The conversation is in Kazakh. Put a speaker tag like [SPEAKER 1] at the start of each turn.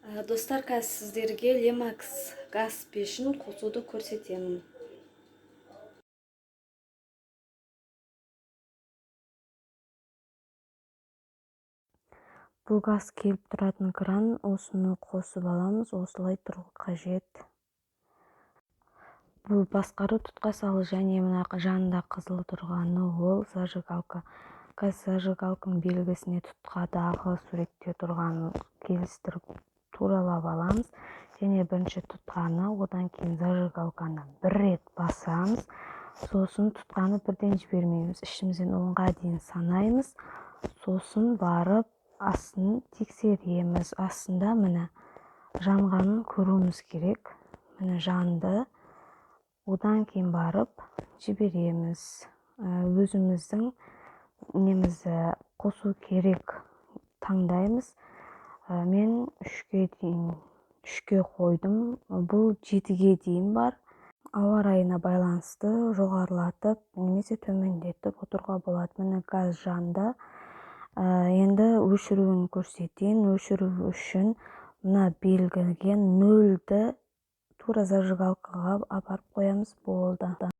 [SPEAKER 1] Достар, қазір сіздерге Лемакс газ пешін қосуды көрсетемін.
[SPEAKER 2] Бұл газ келіп тұратын кран, осыны қосып аламыз, осылай тұру қажет. Бұл басқару тұтқасы, ал және мына жанында қызыл тұрғаны ол зажигалка. Газ зажигалканың белгісіне тұтқадағы суретте тұрғанын келістіріп, туралап аламыз және бірінші тұтқаны, одан кейін зажигалканы бір рет басамыз. Сосын тұтқаны бірден жібермейміз, ішімізден 10-ға дейін санаймыз, сосын барып астын тексереміз. Астында, міне, жанғанын көруіміз керек. Міне, жанды. Одан кейін барып жібереміз. Өзіміздің немізді қосу керек, таңдаймыз. Мен 3-ке дейін, 3-ке қойдым, бұл 7-ге дейін бар. Ауа райына байланысты жоғарылатып немесе төмендетіп отыруға болады. Міне, газ жанды. Енді өшіруін көрсетейін. Өшіру үшін мына белгіге нөлді тура зажигалкаға апарып қоямыз, болды.